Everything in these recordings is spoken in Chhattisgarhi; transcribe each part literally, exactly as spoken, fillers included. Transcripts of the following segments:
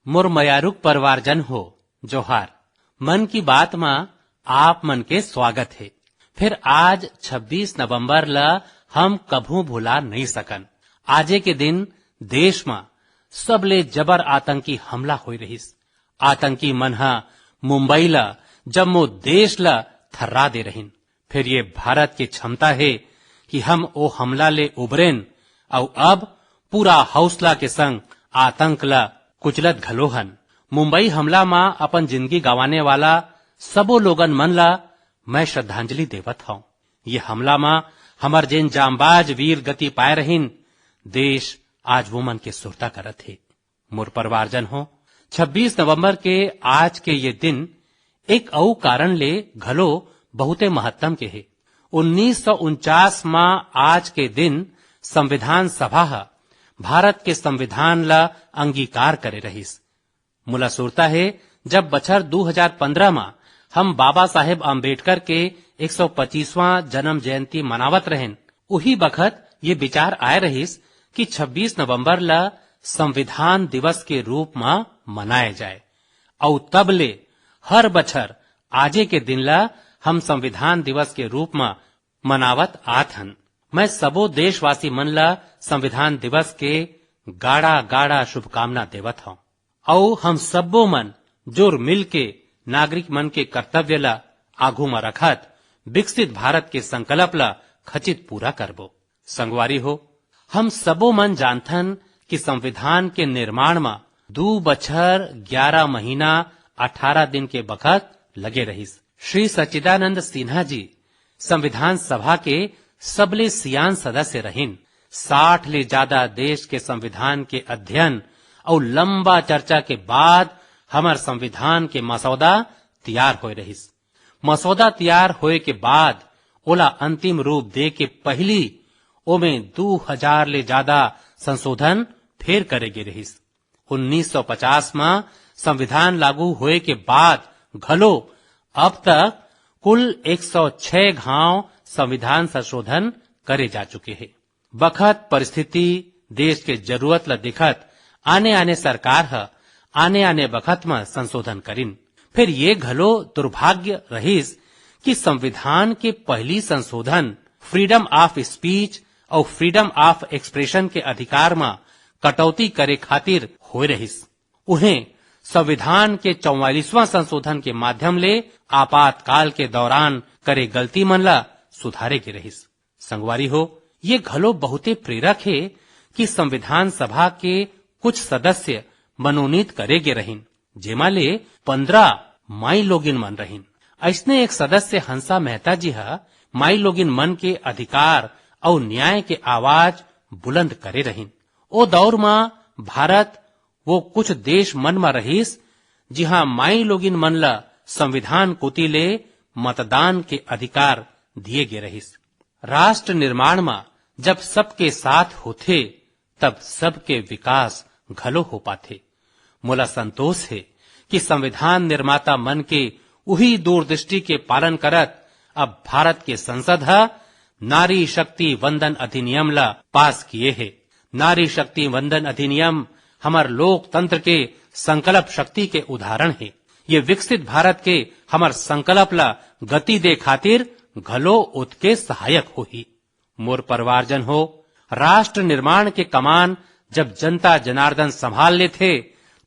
मोर मयारुक परिवारजन हो, जोहार। मन की बात म आप मन के स्वागत हे। फिर आज छब्बीस नवंबर ल हम कभू भुला नइ सकन। आजे के दिन देश म सबले जबर आतंकी हमला होय रहिस। आतंकी मन ह मुंबई ल, जम्मो देश ल थर्रा दे रहिन। फिर ये भारत के क्षमता हे कि हम ओ हमला ले उबरेन, अउ अब पूरा हौसला के संग आतंक ल कुचलत घलो हन। मुंबई हमला म अपन जिंदगी गंवाने वाला सबो लोगन मन ल मैं श्रद्धांजलि देवत हौं। ये हमला म हमर जेन जांबाज वीर गति पाए रहिन, देश आज वो मन के सुरता करत हे। मोर परिवारजन हो, छब्बीस नवंबर के आज के ये दिन एक अउ कारण ले घलो बहुते महत्तम के हे। उन्नीस सौ उनचास म आज के दिन संविधान सभा ह भारत के संविधान ल अंगीकार करे रहिस। मोला सुरता हे, जब बछर दू हजार पंद्रह म हम बाबा साहेब अंबेडकर के एक सौ पच्चीसवां जन्म जयंती मनावत रहेन, उही बखत ये विचार आए रहिस कि छब्बीस नवंबर ल संविधान दिवस के रूप म मनाए जाए। अउ तब ले हर बछर आजे के दिन ल हम संविधान दिवस के रूप म मनावत आत हन। मैं सबो देशवासी मन ल संविधान दिवस के गाड़ा गाड़ा शुभकामना देवत हौं। अउ हम सब्बो मन जुर मिल के नागरिक मन के कर्तव्य ल आघू म रखत विकसित भारत के संकल्प ल खचित पूरा करबो। संगवारी हो, हम सबो मन जानथन कि संविधान के निर्माण म दू बछर ग्यारह महीना अठारह दिन के बखत लगे रहिस। श्री सच्चिदानंद सिन्हा जी संविधान सभा के सबले सियान सदस्य रहिन। साठ ले ज्यादा देश के संविधान के अध्ययन अउ लंबा चर्चा के बाद हमर संविधान के मसौदा तैयार होए रहिस। मसौदा तैयार होए के बाद ओला अंतिम रूप दे के पहिली ओमे दू हजार ले ज्यादा संशोधन फेर करे गे रहिस। उन्नीस सौ पचास म संविधान लागू होए के बाद घलो अब तक कुल एक सौ छह घांव संविधान संशोधन करे जा चुके हे। बखत परिस्थिति, देश के जरूरत ल देखत आने-आने सरकार ह आने-आने बखत म संशोधन करिन। फिर ये घलो दुर्भाग्य रहिस कि संविधान के पहली संशोधन freedom of speech अउ freedom of expression के अधिकार म कटौती करे खातिर होए रहिस। उहें, संविधान के चौवालीसवां संशोधन के माध्यम ले आपातकाल के दौरान करे गलती मन ला सुधारे गे रहिस। संगवारी हो, ये घलो बहुते प्रेरक हे कि संविधान सभा के कुछ सदस्य मनोनीत करे गे रहिन, जेमा ले पंद्रह माई लोगिन मन रहिन। अइसने एक सदस्य हंसा मेहता जी ह माई लोगिन मन के अधिकार अउ न्याय के आवाज बुलंद करे रहिन। ओ दौर म भारत वो कुछ देश मन म रहिस, जिहां माई लोगिन मन ल संविधान कोति ले मतदान के अधिकार दिए गे रहिस। राष्ट्र निर्माण म जब सबके साथ होथे, तब सबके विकास घलो हो पाथे। मोला संतोष हे कि संविधान निर्माता मन के उही दूरदृष्टि के पालन करत अब भारत के संसद ह नारी शक्ति वंदन अधिनियम ला पास किए हे। नारी शक्ति वंदन अधिनियम हमर लोकतंत्र के संकल्प शक्ति के उदाहरण हे। ये विकसित भारत के हमर संकल्प ला गति दे खातिर घलो ओतके सहायक होही। मोर परिवारजन हो, राष्ट्र निर्माण के कमान जब जनता जनार्दन संभाल लेथे,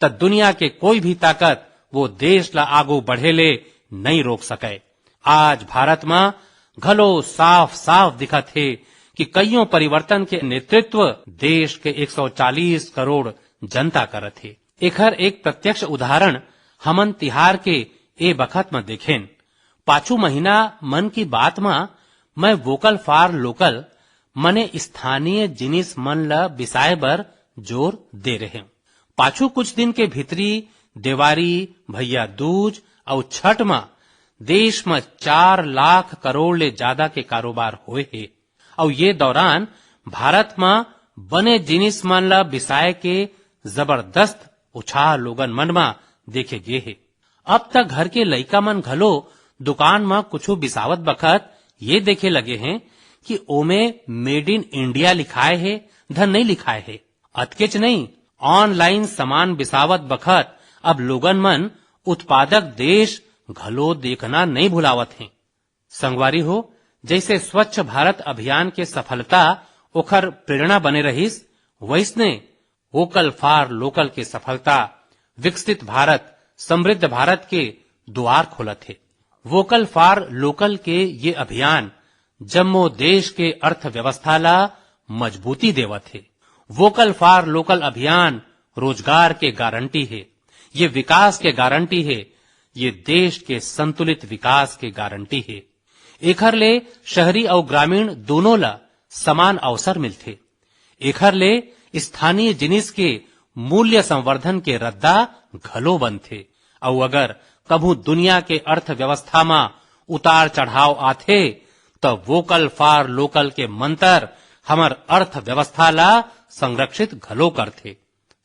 त दुनिया के कोई भी ताकत वो देश ला आगू बढ़े ले नइ रोक सकय। आज भारत म घलो साफ-साफ दिखत हे कि कइयों परिवर्तन के नेतृत्व देश के एक सौ चालीस करोड़ जनता करत हे। एखर एक प्रत्यक्ष उदाहरण हमन तिहार के ए बखत म देखेन। पाछू महीना मन की बात म मैं vocal for local, मने स्थानीय जिनिस मन ल बिसाए बर जोर दे रहें। पाछू कुछ दिन के भीतरी देवारी, भैया दूज अउ छठ म देश म चार लाख करोड़ ले जादा के कारोबार होए हे। अउ ये दौरान भारत म बने जिनिस मन ल बिसाए के जबरदस्त उछाह लोगन मन म देखे गे हे। अब त घर के लइका मन घलो दुकान म कुछु बिसावत बखत ये देखे लगे हें कि ओमे Made in India लिखाए हे, धन नइ लिखाए हे। अतकेच नइ, ऑनलाइन सामान बिसावत बखत अब लोगन मन उत्पादक देश घलो देखना नइ भुलावत हें। संगवारी हो, जइसे स्वच्छ भारत अभियान के सफलता ओखर प्रेरणा बने रहिस, वइसने वोकल फॉर लोकल के सफलता विकसित भारत, समृद्ध भारत के दुआर खोलत हे। वोकल फॉर लोकल के ये अभियान जम्मो देश के अर्थव्यवस्था ला मजबूती देवत हे। वोकल फॉर लोकल अभियान रोजगार के गारंटी हे, ये विकास के गारंटी हे, ये देश के संतुलित विकास के गारंटी हे। एखर ले शहरी अउ ग्रामीण दूनों ला समान अवसर मिलथे। एखर ले स्थानीय जिनिस के मूल्य संवर्धन के रद्दा घलो बनथे। अउ अगर कभू दुनिया के अर्थव्यवस्था म उतार चढ़ाव आथे, त वोकल फॉर लोकल के मंतर हमर अर्थव्यवस्था ला संरक्षित घलो करथे।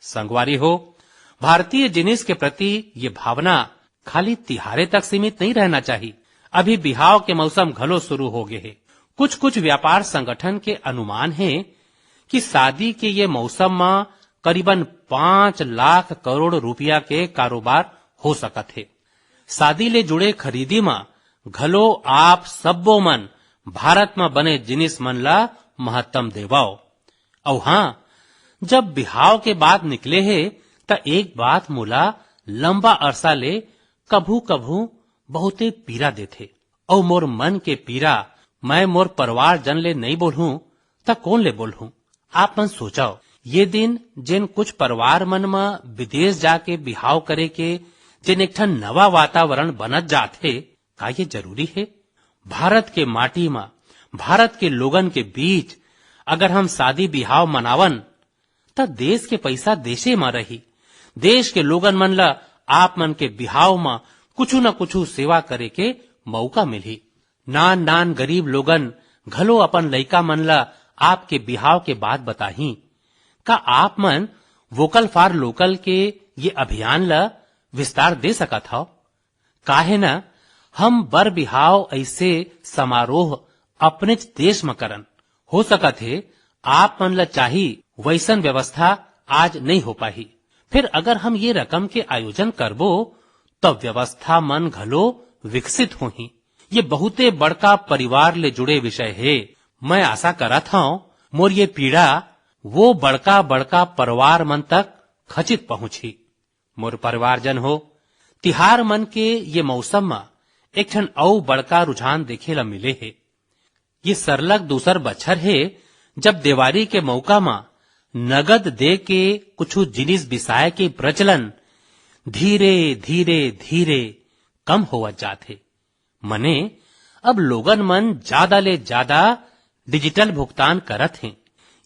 संगवारी हो, भारतीय जिनिस के प्रति ये भावना खाली तिहारे तक सीमित नहीं रहना चाहिए। अभी बिहाव के मौसम घलो शुरू हो गए हे। कुछ कुछ व्यापार संगठन के अनुमान हे कि शादी के ये मौसम म करीबन पाँच लाख करोड़ रुपया के कारोबार हो सकत हे। शादी ले जुड़े खरीदी म घलो आप सब्बो मन भारत म बने जिनिस मन ला महत्तम देवव। अउ हाँ, जब बिहाव के बात निकले हे, त एक बात मोला लंबा अरसा ले कभू-कभू बहुते पीरा देथे। अउ मोर मन के पीरा मैं मोर परिवारजन ले नइ बोलहूं, त कोन ले बोलहूं? आप मन सोचव, ये दिन जेन कुछ परिवार मन म विदेश जाके बिहाव करे के जेन एक ठन नवा वातावरण बनत जात हे, का ये जरूरी हे? भारत के माटी म, भारत के लोगन के बीच अगर हम शादी बिहाव मनावन, त देश के पइसा देशे म रही। देश के लोगन मन ल आप मन के बिहाव म कुछु न कुछु सेवा करे के मौका मिलही। नान नान गरीब लोगन घलो अपन लइका मन ल आपके बिहाव के बात बताही। का आप मन वोकल फॉर लोकल के ये अभियान ल विस्तार दे सकत हव? काहे न हम बर बिहाव अइसे समारोह अपनेच देश म करन। हो सकत हे आप मन ल चाही वइसन व्यवस्था आज नइ हो पाही। फिर अगर हम ये रकम के आयोजन करबो, त व्यवस्था मन घलो विकसित होही। ये बहुते बड़का परिवार ले जुड़े विषय हे। मैं आशा करत हंव, मोर ये पीड़ा वो बड़का-बड़का परिवार मन तक खचित पहुंचही। मोर परिवारजन हो, तिहार मन के ये मौसम म एक ठन अउ बड़का रुझान देखे ल मिले हे। ये सरलग दूसर बछर हे, जब देवारी के मौका म नगद दे के कुछु जिनिस बिसाए के प्रचलन धीरे, धीरे, धीरे कम होवत जात हे। मने, अब लोगन मन जादा ले जादा डिजिटल भुगतान करत हें।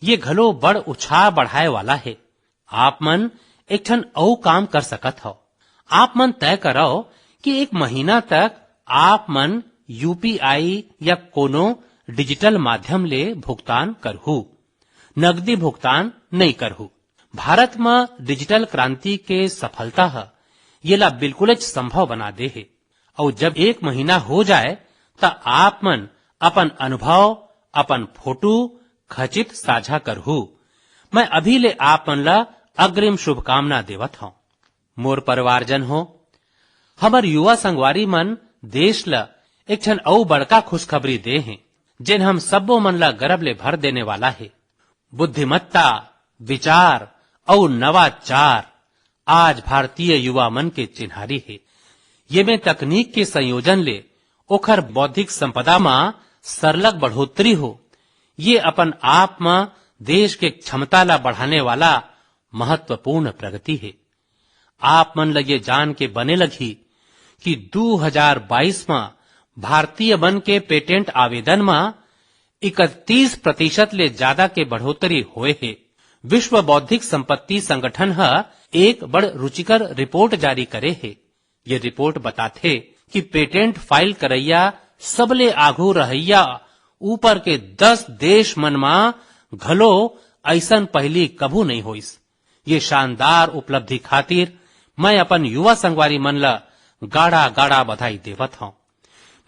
ये घलो बड़ उछाह बढ़ाए वाला हे। आप मन एक ठन अउ काम कर सकत हव। आप मन तय करव कि एक महीना तक आप मन यूपीआई या कोनो डिजिटल माध्यम ले भुगतान करहू, नकदी भुगतान नइ करहू। भारत म डिजिटल क्रांति के सफलता ह येला बिल्कुलेच संभव बना दे हे। अउ जब एक महीना हो जाए, त आप मन अपन अनुभव, अपन फोटो खचित साझा करहू। मैं अभी ले आप मन ला अग्रिम शुभकामना देवत हंव। मोर परिवारजन हो, हमर युवा संगवारी मन देश ल एक ठन अउ बड़का खुशखबरी दे हें, जेन हम सब्बो मन ल गर्व ले भर देने वाला हे। बुद्धिमत्ता, विचार अउ नवाचार आज भारतीय युवा मन के चिन्हारी हे। ये में तकनीक के संयोजन ले ओखर बौद्धिक संपदा म सरलग बढ़ोतरी हो, ये अपन आप म देश के क्षमता ला बढ़ाने वाला महत्वपूर्ण प्रगति हे। आप मन ल ये जान के बने लगही कि दू हजार बाईस म भारतीय मन के पेटेंट आवेदन म इकतीस प्रतिशत ले जादा के बढ़ोतरी होए हे। विश्व बौद्धिक संपत्ति संगठन ह एक बड़ रुचिकर रिपोर्ट जारी करे हे। ये रिपोर्ट बताथे कि पेटेंट फाइल करइया सबले आघू रहइया ऊपर के दस देश मन म घलो अइसन पहिली कभू नइ होइस। ये शानदार उपलब्धि खातिर मैं अपन युवा संगवारी मन ल गाड़ा-गाड़ा बधाई देवत हंव।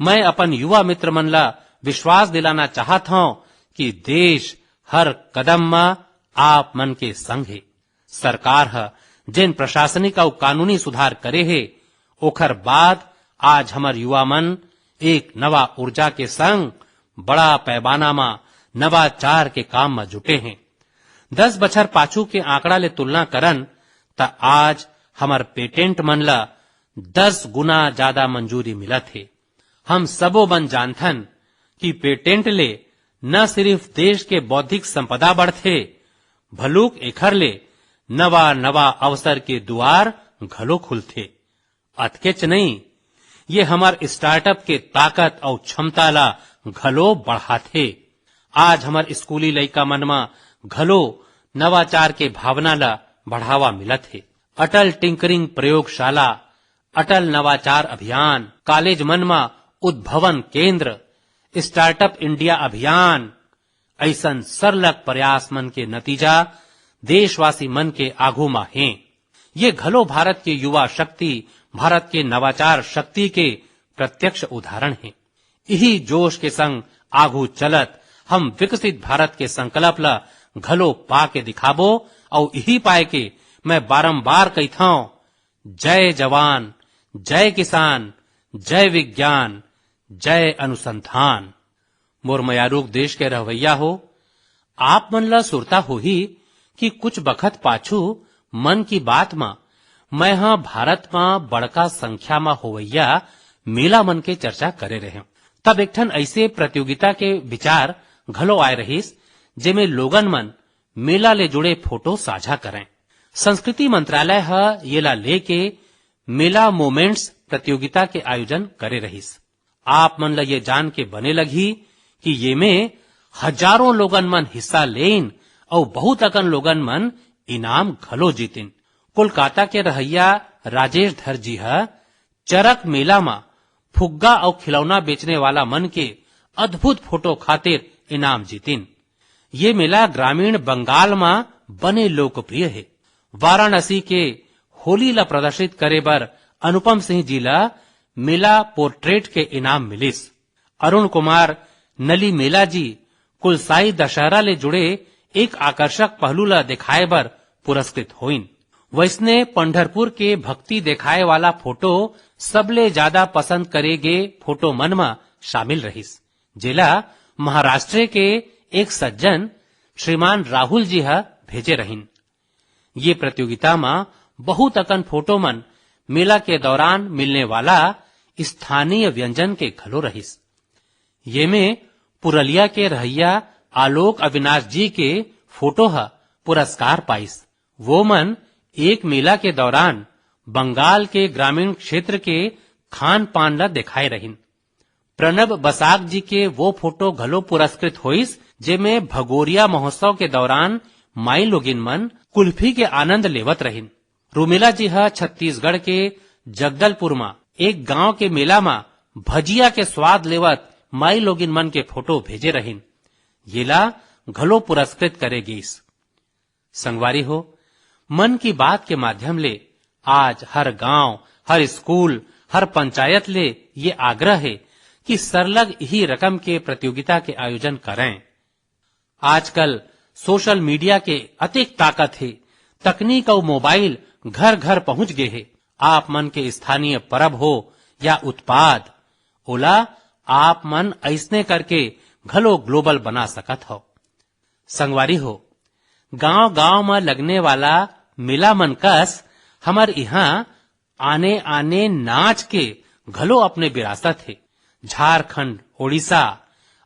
मैं अपन युवा मित्र मन ल विश्वास दिलाना चाहत हंव कि देश हर कदम म आप मन के संग हे। सरकार ह जेन प्रशासनिक अउ कानूनी सुधार करे हे, ओखर बाद आज हमर युवा मन एक नवा ऊर्जा के संग बड़ा पैमाना म नवाचार के काम म जुटे हें। दस बछर पाछू के आंकड़ा ले तुलना करन, त आज हमर पेटेंट मन ल दस गुना जादा मंजूरी मिलत हे। हम सबो मन जानथन कि पेटेंट ले न सिरिफ देश के बौद्धिक संपदा बढ़थे, भलुक एखर ले नवा-नवा अवसर के दुवार घलो खुलथे। अतकेच नइ, ये हमर स्टार्टअप के ताकत अउ क्षमता ला घलो बढ़ाथे। आज हमर स्कूली लइका मन म घलो नवाचार के भावना ला बढ़ावा मिलत हे। अटल टिंकरिंग प्रयोगशाला, अटल नवाचार अभियान, कॉलेज मन म उद्भवन केंद्र, स्टार्टअप इंडिया अभियान, अइसन सरलग प्रयास मन के नतीजा देशवासी मन के आघू म हे। ये घलो भारत के युवा शक्ति, भारत के नवाचार शक्ति के प्रत्यक्ष उदाहरण हे। इही जोश के संग आघू चलत हम विकसित भारत के संकल्प ल घलो पा के दिखाबो। अउ इही पाय के मैं बारंबार कहिथंव, जय जवान, जय किसान, जय विज्ञान, जय अनुसंधान। मोर मयारूक देश के रहवैया हो, आप मन ल सुरता होही कि कुछ बखत पाछू मन की बात म मैं ह भारत म बड़का संख्या म होवैया मेला मन के चर्चा करे रहेंव। तब एक ठन अइसे प्रतियोगिता के विचार घलो आय रहिस, जेमे लोगन मन मेला ले जुड़े फोटो साझा करें। संस्कृति मंत्रालय ह येला लेके मेला मोमेंट्स प्रतियोगिता के आयोजन करे रहिस। आप मन ल ये जान के बने लगही कि येमे हजारों लोगन मन हिस्सा लेइन अउ बहुत अकन लोगन मन इनाम घलो जीतिन। कोलकाता के रहइया राजेश धर जी ह चरक मेला म फुग्गा अउ खिलौना बेचने वाला मन के अद्भुत फोटो खातिर इनाम जीतिन। ये मेला ग्रामीण बंगाल म बने लोकप्रिय हे। वाराणसी के होली ल प्रदर्शित करे बर अनुपम सिंह जी ल मेला पोर्ट्रेट के इनाम मिलिस। अरुण कुमार नली मेला जी कुलसाई दशहरा ले जुड़े एक आकर्षक पहलू ल दिखाए बर पुरस्कृत होइन। वइसने पंढरपुर के भक्ति दिखाए वाला फोटो सबले जादा पसंद करे गे फोटो मन म शामिल रहिस, जेला महाराष्ट्र के एक सज्जन श्रीमान राहुल जी ह भेजे रहिन। ये प्रतियोगिता म बहुत अकन फोटो मन मेला के दौरान मिलने वाला स्थानीय व्यंजन के घलो रहिस। येमे पुरलिया के रहइया आलोक अविनाश जी के फोटो ह पुरस्कार पाइस। वो मन एक मेला के दौरान बंगाल के ग्रामीण क्षेत्र के खान पान ल दिखाए रहिन। प्रणब बसाक जी के वो फोटो घलो पुरस्कृत होइस, जेमे भगोरिया महोत्सव के दौरान माई लोगिन मन कुल्फी के आनंद लेवत रहिन। रुमेला जी ह छत्तीसगढ़ के जगदलपुर म एक गांव के मेला म भजिया के स्वाद लेवत माई लोगिन मन के फोटो भेजे रहिन। येला घलो पुरस्कृत करे गीस। संगवारी हो, मन की बात के माध्यम ले आज हर गांव, हर स्कूल, हर पंचायत ले ये आग्रह हे कि सरलग इही रकम के प्रतियोगिता के आयोजन करें। आजकल सोशल मीडिया के अतेक ताकत हे, तकनीक अउ मोबाइल घर-घर पहुंच गे हे। आप मन के स्थानीय परब हो या उत्पाद, ओला आप मन अइसने करके घलो ग्लोबल बना सकत हव। संगवारी हो, गांव-गांव म लगने वाला मेला मन कस हमर इहां आने-आने नाच के घलो अपने विरासत हे। झारखंड, ओडिशा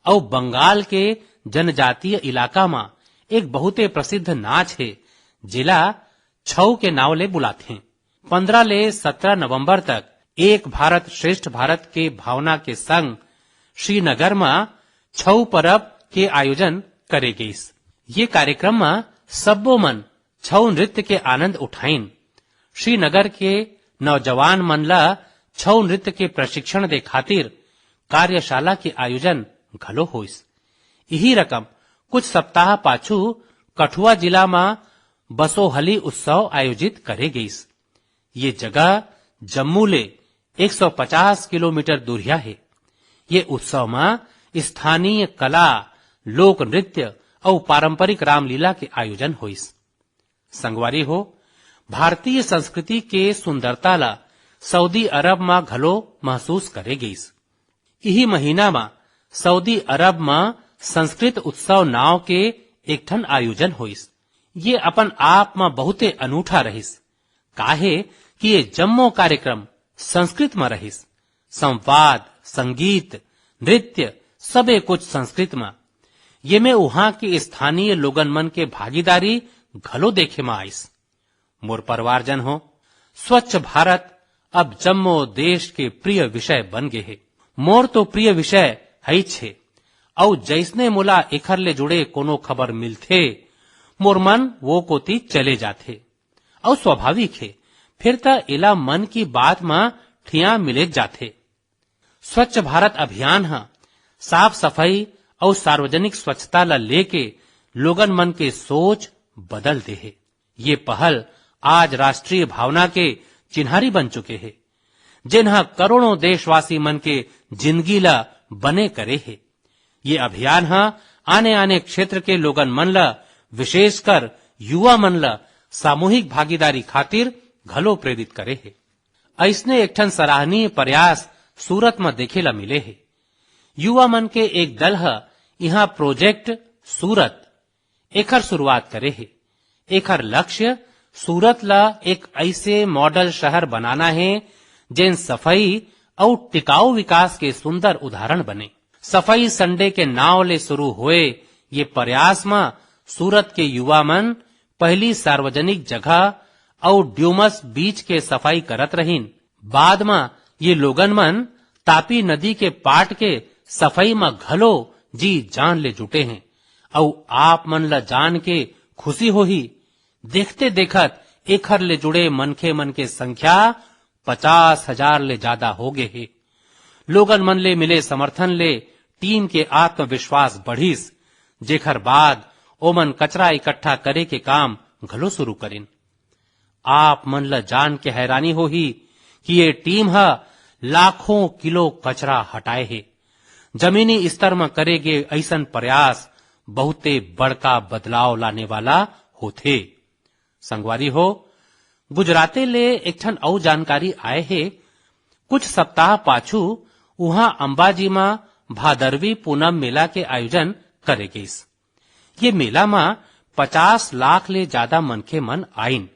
अउ बंगाल के जनजातीय इलाका म एक बहुते प्रसिद्ध नाच हे, जेला छऊ के नाव ले बुलाथें। पंद्रह ले सत्रह नवंबर तक एक भारत श्रेष्ठ भारत के भावना के संग श्रीनगर म छऊ परब के आयोजन करे गइस। ये कार्यक्रम म सब्बो मन छऊ नृत्य के आनंद उठाइन। श्रीनगर के नौजवान मन ल छऊ नृत्य के प्रशिक्षण दे खातिर कार्यशाला के आयोजन घलो होइस। इही रकम कुछ सप्ताह पाछू कठुआ जिला म बसोहली उत्सव आयोजित करे गइस। ये जगह जम्मू ले एक सौ पचास किलोमीटर दूरिहा हे। ये उत्सव म स्थानीय कला, लोक नृत्य अउ पारंपरिक रामलीला के आयोजन होइस। संगवारी हो, भारतीय संस्कृति के सुंदरता ला सऊदी अरब म घलो महसूस करे गइस। इही महीना म सऊदी अरब म संस्कृत उत्सव नाव के एक ठन आयोजन होइस। ये अपन आप म बहुते अनूठा रहिस, काहे कि ये जम्मो कार्यक्रम संस्कृत म रहिस। संवाद, संगीत, नृत्य, सबे कुछ संस्कृत म। ये में उहाँ के स्थानीय लोगन मन के भागीदारी घलो देखे म आइस। मोर परिवारजन हो, स्वच्छ भारत अब जम्मो देश के प्रिय विषय बन गे हे। मोर तो प्रिय विषय हइच हे, अउ जइसने मोला एखर ले जुड़े कोनो खबर मिलथे, मोर मन वो कोती चले जाथे। अउ स्वाभाविक हे, फिर त एला मन की बात म ठिया मिलेच जाथे। स्वच्छ भारत अभियान ह साफ सफाई अउ सार्वजनिक स्वच्छता ल लेके लोगन मन के सोच बदल दे हे। ये पहल आज राष्ट्रीय भावना के चिन्हारी बन चुके हे, जेन ह करोड़ों देशवासी मन के जिंदगी ल बने करे हे। ये अभियान ह आने-आने क्षेत्र के लोगन मन ल, विशेषकर युवा मन ल सामूहिक भागीदारी खातिर घलो प्रेरित करे हे। अइसने एक ठन सराहनीय प्रयास सूरत म देखे ल मिले हे। युवा मन के एक दल ह इहाँ प्रोजेक्ट सूरत एखर शुरुआत करे हे। एखर लक्ष्य सूरत ल एक अइसे मॉडल शहर बनाना हे, जेन सफाई अउ टिकाऊ विकास के सुंदर उदाहरण बने। सफाई संडे के नाव ले शुरू होए ये प्रयास म सूरत के युवा मन पहली सार्वजनिक जगह अउ ड्यूमस बीच के सफाई करत रहिन। बाद म ये लोगन मन तापी नदी के पाट के सफाई म घलो जी जान ले जुटे हें। अउ आप मन ल जान के खुशी होही, देखते देखत एखर ले जुड़े मनखे मन के संख्या पचास हजार ले जादा हो गे हे। लोगन मन ले मिले समर्थन ले टीम के आत्मविश्वास बढ़िस, जेखर बाद ओमन कचरा इकट्ठा करे के काम घलो शुरू करिन। आप मन ल जान के हैरानी होही कि ये टीम ह लाखों किलो कचरा हटाए हे। जमीनी स्तर म करे गे अइसन प्रयास बहुते बड़का बदलाव लाने वाला होथे। संगवारी हो, गुजराते ले एक ठन अउ जानकारी आए हे। कुछ सप्ताह पाछू उहाँ अंबाजी म भादरवी पूनम मेला के आयोजन करे गइस। ये मेला म पचास लाख ले जादा मनखे मन आइन।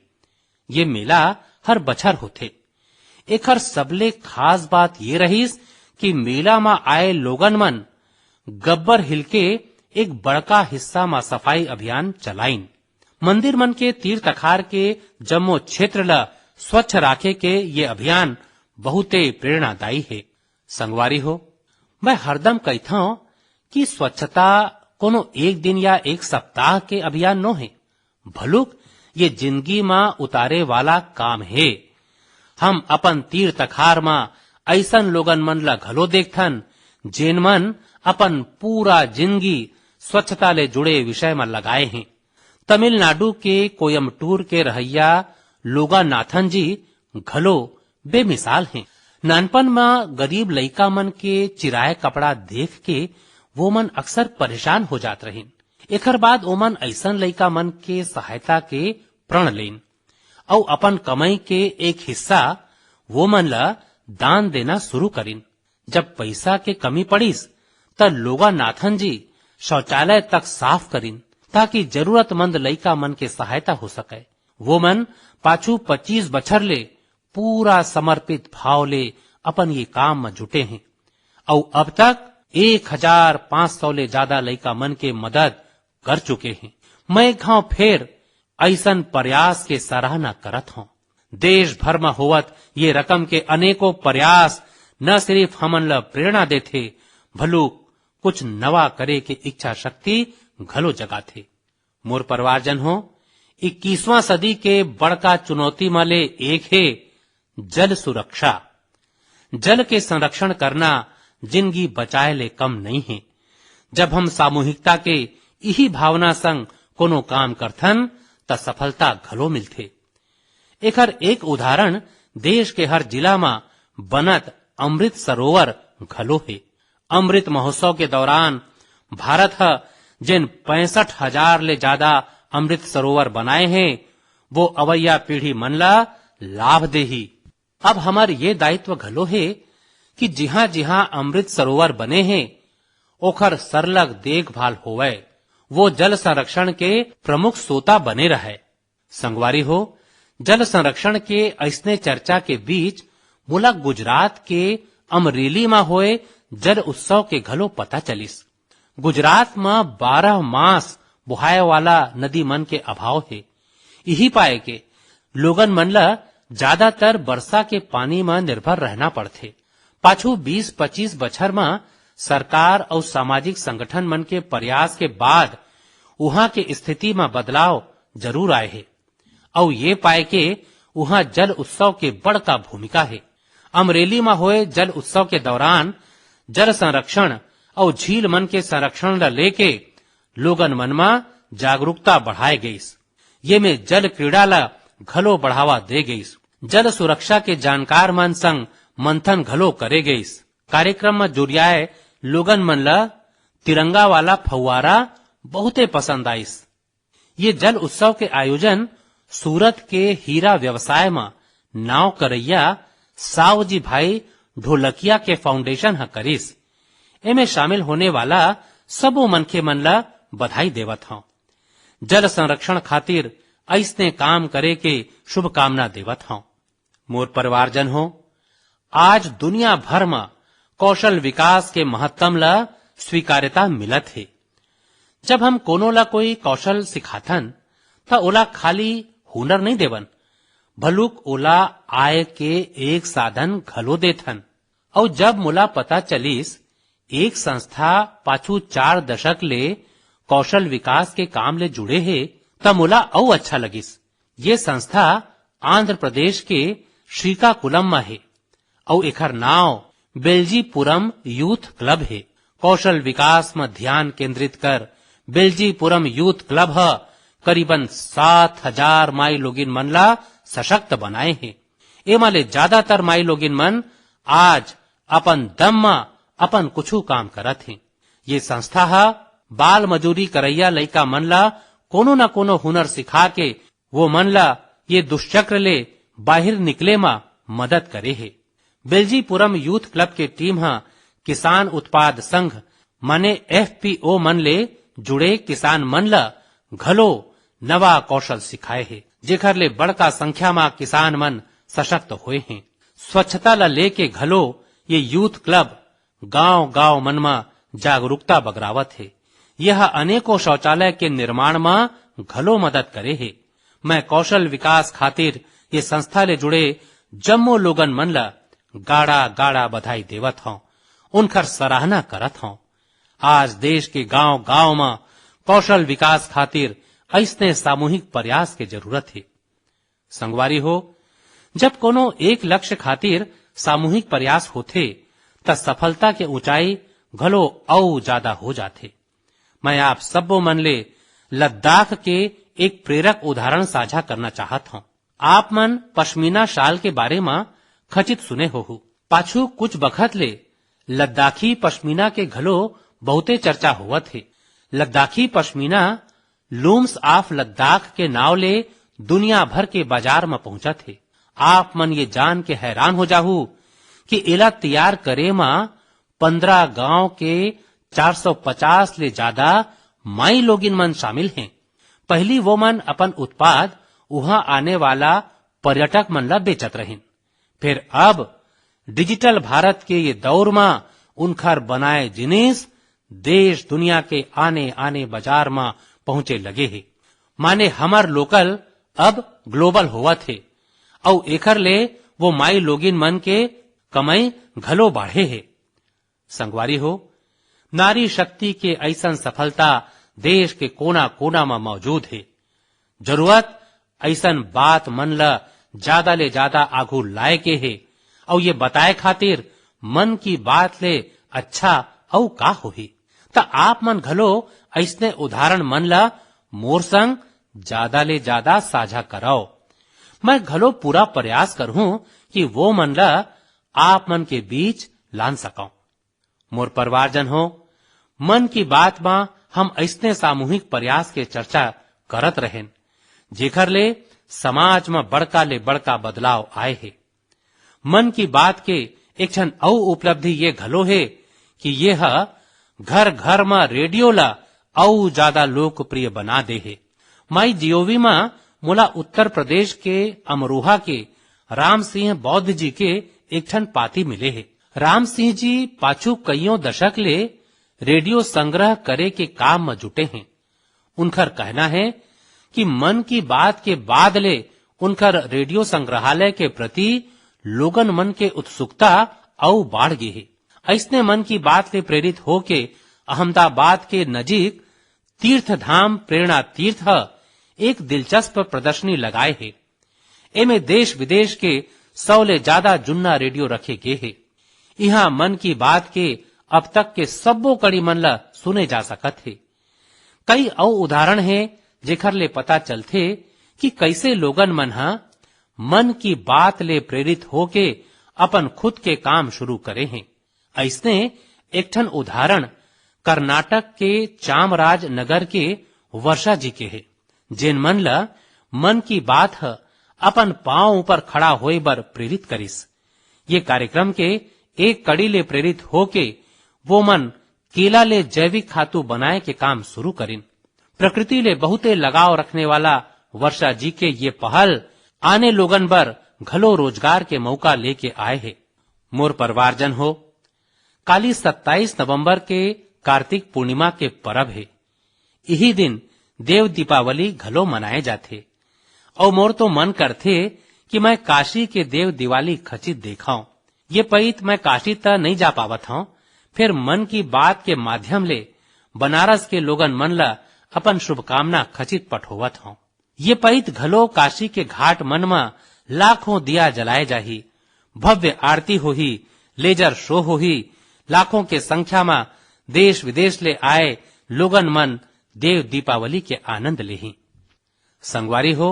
ये मेला हर बछर होथे। एखर सबले खास बात ये रहिस कि मेला म आए लोगन मन गब्बर हिल के एक बड़का हिस्सा म सफाई अभियान चलाइन। मंदिर मन के तीर तखार के जम्मो क्षेत्र ल स्वच्छ राखे के ये अभियान बहुते प्रेरणादायी हे। संगवारी हो, मैं हरदम कहिथंव कि स्वच्छता कोनो एक दिन या एक सप्ताह के अभियान नो हे, भलुक ये जिंदगी म उतारे वाला काम हे। हम अपन तीर तखार म अइसन लोगन मन ल घलो देखथन, जेन मन अपन पूरा जिंदगी स्वच्छता ले जुड़े विषय म लगाए हें। तमिलनाडु के कोयम्बटूर के रहइया लोगानाथन जी घलो बेमिसाल हें। नानपन म गरीब लइका मन के चिराए कपड़ा देख के वो मन अक्सर परेशान हो जात रहिन। एखर बाद ओमन अइसन लइका मन के सहायता के प्रण लेन अउ अपन कमई के एक हिस्सा वो मन ल दान देना शुरू करिन। जब पइसा के कमी पड़िस, त लोगानाथन जी शौचालय तक साफ करिन, ताकि जरूरतमंद लइका मन के सहायता हो सकय। वो मन पाछू पच्चीस बछर ले पूरा समर्पित भाव ले अपन ये काम म जुटे हें अउ अब तक एक हजार पाँच सौ ले जादा लइका मन के मदद कर चुके हें। मैं एक घांव फेर अइसन प्रयास के सराहना करत हंव। देश भर म होवत ये रकम के अनेकों प्रयास न सिरिफ हमन ल प्रेरणा देथे, भलुक कुछ नवा करे के इच्छा शक्ति घलो जगाथे। मोर परिवारजन हो, इक्कीसवां सदी के बड़का चुनौती म ले एक हे जल सुरक्षा। जल के संरक्षण करना जिनगी बचाए ले कम नइ हे। जब हम सामूहिकता के इही भावना संग कोनो काम करथन, त सफलता घलो मिलथे। एखर एक उदाहरण देश के हर जिला म बनत अमृत सरोवर घलो हे। अमृत महोत्सव के दौरान भारत ह जेन पैंसठ हजार ले जादा अमृत सरोवर बनाए हे, वो अवइया पीढ़ी मन ला लाभ देही। अब हमर ये दायित्व घलो हे कि जिहां जिहां अमृत सरोवर बने हे, ओखर सरलग देखभाल होवय, वो जल संरक्षण के प्रमुख सोता बने रहय। संगवारी हो, जल संरक्षण के अइसने चर्चा के बीच मोला गुजरात के अमरेली म होए जल उत्सव के घलो पता चलिस। गुजरात म बारह मास बोहाए वाला नदी मन के अभाव हे। इही पाए के लोगन मन ल ज्यादातर बरसा के पानी म निर्भर रहना पड़थे। पाछू बीस पच्चीस बछर म सरकार अउ सामाजिक संगठन मन के प्रयास के बाद उहां के स्थिति म बदलाव जरूर आए हे। अउ ये पाए के उहां जल उत्सव के बड़का भूमिका हे। अमरेली म होए जल उत्सव के दौरान जल संरक्षण अउ झील मन के संरक्षण ल लेके लोगन मन म जागरूकता बढ़ाए गईस। ये में जल क्रीड़ा ल घलो बढ़ावा दे गईस। जल सुरक्षा के जानकार मन संग मंथन घलो करे गईस। कार्यक्रम म जुरियाए लोगन मन ल तिरंगा वाला फव्वारा बहुते पसंद आइस। ये जल उत्सव के आयोजन सूरत के हीरा व्यवसाय म नाव करइया सावजी भाई ढोलकिया के फाउंडेशन ह करिस। एमे शामिल होने वाला सबो मनखे मन ल बधाई देवत हंव। जल संरक्षण खातिर अइसने काम करे के शुभकामना देवत हंव। मोर परिवारजन हो, आज दुनिया भर म कौशल विकास के महत्तम ल स्वीकार्यता मिलत हे। जब हम कोनो ला कोई कौशल सिखाथन, त ओला खाली हुनर नइ देवन, भलुक ओला आय के एक साधन घलो देथन। अउ जब मोला पता चलिस, एक संस्था पाछू चार दशक ले कौशल विकास के काम ले जुड़े हे, त मोला अउ अच्छा लगिस। ये संस्था आंध्र प्रदेश के श्रीकाकुलम म हे। अउ एखर नाव बेल्जीपुरम यूथ क्लब हे। कौशल विकास म ध्यान केंद्रित कर बेल्जीपुरम यूथ क्लब ह करीबन सात हजार माई लोगिन मन ला सशक्त बनाए हे। एमा ले ज्यादातर माई लोगिन मन आज अपन दम म अपन कुछु काम करत हे। ये संस्था ह बाल मजूरी करइया लइका मन ला कोनो न कोनो हुनर सिखा के वो मन ला ये दुष्चक्र ले बाहिर निकले म मदद करे हे। बेल्जीपुरम यूथ क्लब के टीम ह किसान उत्पाद संघ माने एफपीओ मन ले जुड़े किसान मन ल घलो नवा कौशल सिखाए हे, जेखर ले बड़का संख्या म किसान मन सशक्त होए हें। स्वच्छता ल लेके घलो ये यूथ क्लब गांव-गांव मन म जागरूकता बगरावत हे। यह अनेकों शौचालय के निर्माण म घलो मदद करे हे। मैं कौशल विकास खातिर ये संस्था ले जुड़े जम्मो लोगन मन ल गाड़ा-गाड़ा बधाई देवत हंव, उनखर सराहना करत हंव। आज देश के गांव-गांव म कौशल विकास खातिर अइसने सामूहिक प्रयास के जरूरत हे। संगवारी हो, जब कोनो एक लक्ष्य खातिर सामूहिक प्रयास होथे, त सफलता के ऊंचाई घलो अउ ज्यादा हो जाथे। मैं आप सब्बो मन ले लद्दाख के एक प्रेरक उदाहरण साझा करना चाहत हंव। आप मन पश्मीना शाल के बारे म खचित सुने होहू। पाछू कुछ बखत ले लद्दाखी पश्मीना के घलो बहुते चर्चा होवत हे। लद्दाखी पश्मीना लूम्स ऑफ लद्दाख के नाव ले दुनिया भर के बाजार म पहुंचत हे। आप मन ये जान के हैरान हो जाहू कि एला तैयार करे म पंद्रह गांव के चार सौ पचास ले ज्यादा माई लोगिन मन शामिल हें। पहिली वो मन अपन उत्पाद उहां आने वाला पर्यटक मन ला बेचत रहिन। फेर अब डिजिटल भारत के ये दौर म उनखर बनाए जिनिस देश दुनिया के आने-आने बाजार म पहुंचे लगे हे। माने हमर लोकल अब ग्लोबल होवत हे, अउ एखर ले वो माई लोगिन मन के कमई घलो बाढ़े हे। संगवारी हो, नारी शक्ति के अइसन सफलता देश के कोना-कोना म मौजूद हे। जरूरत अइसन बात मन ल ज्यादा ले ज्यादा आघू लाए के हे, अउ ये बताए खातिर मन की बात ले अच्छा अउ का होही। त आप मन घलो अइसने उदाहरण मन ल मोर संग ज्यादा ले ज्यादा साझा करव। मैं घलो पूरा प्रयास करहूं कि वो मन ल आप मन के बीच लान सकंव। मोर परिवारजन हो, मन की बात म हम अइसने सामूहिक प्रयास के चर्चा करत रहेन, जेखर ले समाज म बड़का ले बड़का बदलाव आए हे। मन की बात के एक ठन अउ उपलब्धि ये घलो हे कि ये ह घर घर म रेडियो ला अउ ज्यादा लोकप्रिय बना दे हे। माई जीओवी म मोला उत्तर प्रदेश के अमरोहा के राम सिंह बौद्ध जी के एक ठन पाती मिले हे। राम सिंह जी पाछू कइयों दशक ले रेडियो संग्रह करे के काम म जुटे हें। उनकर कहना हे कि मन की बात के बाद ले उनकर रेडियो संग्रहालय के प्रति लोगन मन के उत्सुकता अउ बाढ़ गे हे। अइसने मन की बात ले प्रेरित होके अहमदाबाद के नजीक तीर्थ धाम प्रेरणा तीर्थ ह एक दिलचस्प प्रदर्शनी लगाए हे। एमे देश विदेश के सौ ले ज्यादा जुन्ना रेडियो रखे गे हे। इहां मन की बात के अब तक के सब्बो कड़ी मन ला सुने जा सकत हे। कई अउ उदाहरण हे, जेखर ले पता चलथे कि कइसे लोगन मन ह मन की बात ले प्रेरित होके अपन खुद के काम शुरू करे हें। अइसने एक ठन उदाहरण कर्नाटक के चामराज नगर के वर्षा जी के हे, जेन मन ल मन की बात ह अपन पांव ऊपर खड़ा होए बर प्रेरित करिस। ये कार्यक्रम के एक कड़ी ले प्रेरित होके वो मन केला ले जैविक खातू बनाए के काम शुरू करिन। प्रकृति ले बहुते लगाव रखने वाला वर्षा जी के ये पहल आने लोगन बर घलो रोजगार के मौका लेके आए हे। मोर परिवारजन हो, काली सत्ताईस नवंबर के कार्तिक पूर्णिमा के परब हे। इही दिन देव दीपावली घलो मनाए जाथे। अउ मोर तो मन करथे कि मैं काशी के देव दिवाली खचित देखंव। ये पइत मैं काशी त नइ जा पावत हंव, फेर मन की बात के माध्यम ले बनारस के लोगन मन ल अपन शुभकामना खचित पठोवत हंव। ये पइत घलो काशी के घाट मन म लाखों दिया जलाए जाही, भव्य आरती होही, लेजर शो होही, लाखों के संख्या म देश विदेश ले आए लोगन मन देव दीपावली के आनंद लेही। संगवारी हो,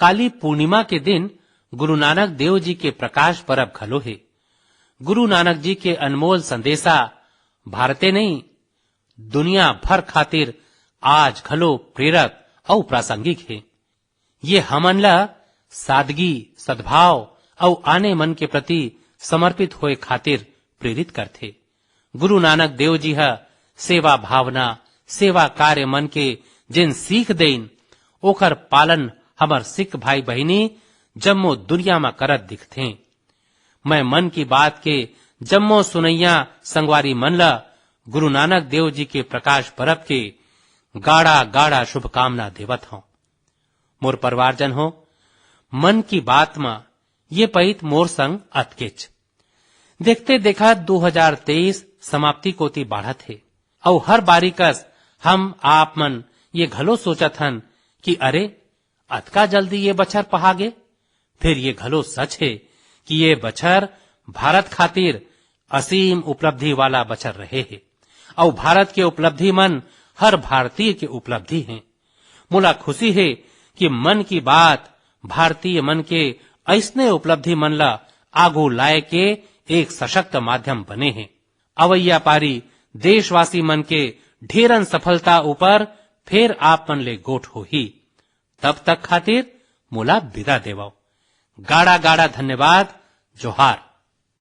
काली पूर्णिमा के दिन गुरु नानक देव जी के प्रकाश परब घलो हे। गुरु नानक जी के अनमोल संदेशा भारते नहीं, दुनिया भर खातिर आज घलो प्रेरक अउ प्रासंगिक हे। ये हमन ला सादगी, सद्भाव अउ आने मन के प्रति समर्पित होए खातिर प्रेरित करथे। गुरु नानक देव जी ह सेवा भावना, सेवा कार्य मन के जेन सीख देइन, ओकर पालन हमर सिख भाई बहिनी जम्मो दुनिया म करत दिखथें। मैं मन की बात के जम्मो सुनइया संगवारी मन ल गुरु नानक देव जी के प्रकाश परब के गाड़ा गाड़ा शुभकामना देवत हंव। मोर परिवारजन हो, मन की बात म ये पइत मोर संग अतकेच। देखते देखत दू हजार तेईस समाप्ति कोति बाढ़त हे, अउ हर बारी कस हम आप मन ये घलो सोचत हन कि अरे, अतका जल्दी ये बछर पहा गे। फेर ये घलो सच हे कि ये बछर भारत खातिर असीम उपलब्धि वाला बछर रहे हे, अउ भारत के उपलब्धि मन हर भारतीय के उपलब्धि हे। मोला खुशी हे कि मन की बात भारतीय मन के अइसने उपलब्धि मन ला आगू लाए के एक सशक्त माध्यम बने हे। अवइया पारी देशवासी मन के ढेरन सफलता ऊपर फेर आप मन ले गोठ होही। तब तक खातिर मोला बिदा देवव। गाड़ा गाड़ा धन्यवाद। जोहार।